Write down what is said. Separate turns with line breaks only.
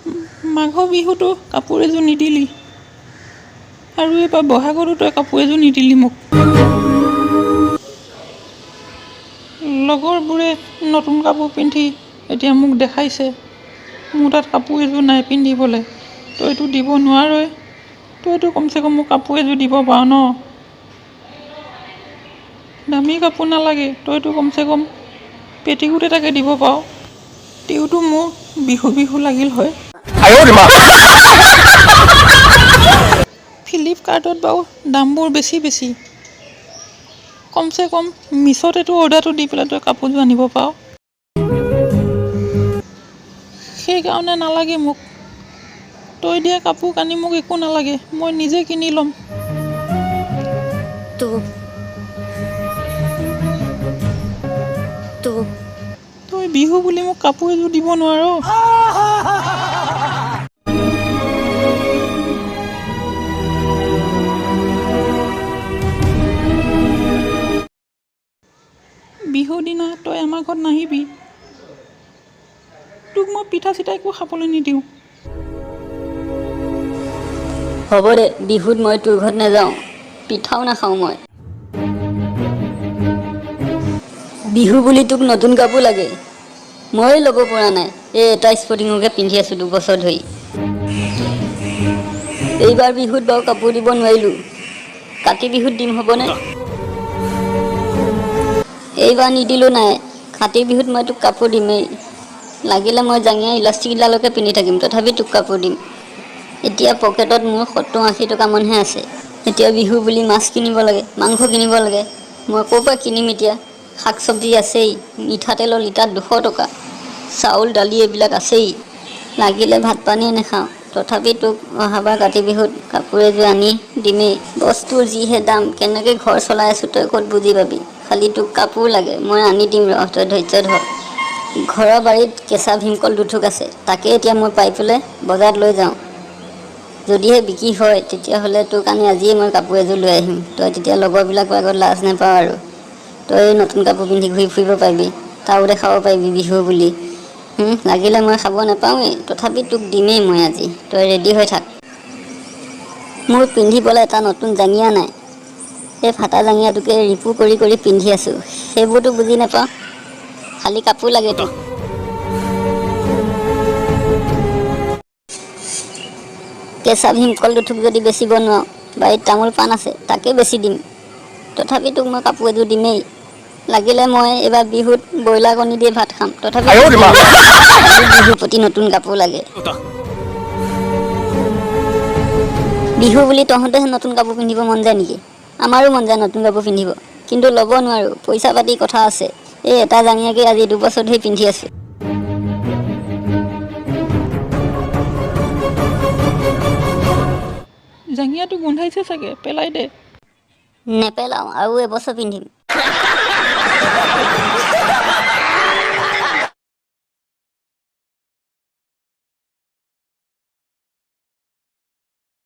মাঘৰ বিহুতো কাপোৰ এযোৰ নিদিলি, আৰু এইবাৰ বহাগতো তই কাপোৰ এযোৰ নিদিলি মোক। লগৰবোৰে নতুন কাপোৰ পিন্ধি এতিয়া মোক দেখাইছে, মোৰ তাত কাপোৰ এযোৰ নাই পিন্ধিবলৈ। তইতো দিব নোৱাৰই, তইতো কমচে কম মোক কাপোৰ এযোৰ দিব পাৰ ন? দামী কাপোৰ নালাগে, তইতো কমচে কম পেটিকোট এটাকে দিব পাৰ। তেওঁতো মোৰ বিহু বিহু লাগিল হয়। ফ্লিপকাৰ্টত বাৰু দামবোৰ বেছি বেছি, কমচে কম মিছ'তেতো অৰ্ডাৰটো দি পেলাই তই কাপোৰযোৰ আনিব পাৰ। সেইকাৰণে নালাগে মোক তই দিয়া কাপোৰ কানি, মোক একো নালাগে, মই নিজে কিনি ল'ম। তই বিহু বুলি মোক কাপোৰ এযোৰ দিব নোৱাৰ? বিহুৰ দিনা তই আমাৰ ঘৰত নাহিবি, তোক মই পিঠা চিঠা একো খাবলৈ নিদিওঁ।
হ'ব দে, বিহুত মই তোৰ ঘৰত নাযাওঁ, পিঠাও নাখাওঁ মই। বিহু বুলি তোক নতুন কাপোৰ লাগে, ময়ে ল'ব পৰা নাই, এই এটা স্পৰ্টিঙকে পিন্ধি আছোঁ 2 বছৰ ধৰি। এইবাৰ বিহুত বাৰু কাপোৰ দিব নোৱাৰিলোঁ, কাতি বিহুত দিম, হ'বনে? এইবাৰ নিদিলোঁ নাই, কাতি বিহুত মই তোক কাপোৰ দিমেই। লাগিলে মই জাঙিয়া ইলাষ্টিকডালকে পিন্ধি থাকিম, তথাপি তোক কাপোৰ দিম। এতিয়া পকেটত মোৰ 70-80 টকামানহে আছে। এতিয়া বিহু বুলি মাছ কিনিব লাগে, মাংস কিনিব লাগে, মই ক'ৰ পৰা কিনিম এতিয়া? শাক চব্জি আছেই, মিঠাতেলৰ লিটাৰ 200 টকা, চাউল দালি এইবিলাক আছেই। লাগিলে ভাত পানীয়ে নাখাওঁ, তথাপি তোক অহাবাৰ কাতি বিহুত কাপোৰ এযোৰ আনি দিমেই। বস্তুৰ যিহে দাম, কেনেকৈ ঘৰ চলাই আছোঁ তই ক'ত বুজি পাবি? খালি তোক কাপোৰ লাগে, মই আনি দিম ৰ, তই ধৈৰ্য ধৰ। ঘৰৰ বাৰীত কেঁচা ভীমকল দুথোক আছে, তাকে এতিয়া মই পাৰি পেলাই বজাৰত লৈ যাওঁ। যদিহে বিক্ৰী হয়, তেতিয়াহ'লে তোৰ কাৰণে আজিয়ে মই কাপোৰ এযোৰ লৈ আহিম। তই তেতিয়া লগৰবিলাকৰ আগত লাজ নাপাৱ আৰু, তই নতুন কাপোৰ পিন্ধি ঘূৰি ফুৰিব পাৰিবি, তাও দেখাব পাৰিবি বিহু বুলি। লাগিলে মই খাব নাপাওঁৱেই, তথাপি তোক দিমেই মই আজি, তই ৰেডি হৈ থাক। মোৰ পিন্ধিবলৈ এটা নতুন জাঙিয়া নাই, সেই ফটা জাঙিয়াটোকে ৰিপু কৰি কৰি পিন্ধি আছোঁ। সেইবোৰতো বুজি নাপাওঁ, খালি কাপোৰ লাগে তোক। কেঁচা ভীমকল দুথোক যদি বেচিব নোৱাৰোঁ, বাৰীত তামোল পাণ আছে, তাকে বেচি দিম, তথাপি তোক মই কাপোৰ এযোৰ দিমেই। লাগিলে মই এইবাৰ বিহুত ব্ৰইলাৰ কণী দিয়ে ভাত খাম, তথাপি বিহুৰ প্ৰতি নতুন কাপোৰ লাগে। বিহু বুলি তহঁতেহে নতুন কাপোৰ পিন্ধিব মন যায় নেকি? আমাৰো মন যায় নতুন কাপোৰ পিন্ধিব, কিন্তু ল'ব নোৱাৰোঁ, পইচা পাতি কথা আছে। এই এটা জাঙিয়াকে আজি 2 বছৰ ধৰি পিন্ধি আছোঁ।
জাঙিয়াটো গোন্ধাইছে চাগে, পেলাই দে।
নেপেলাওঁ, আৰু এবছৰ পিন্ধিম।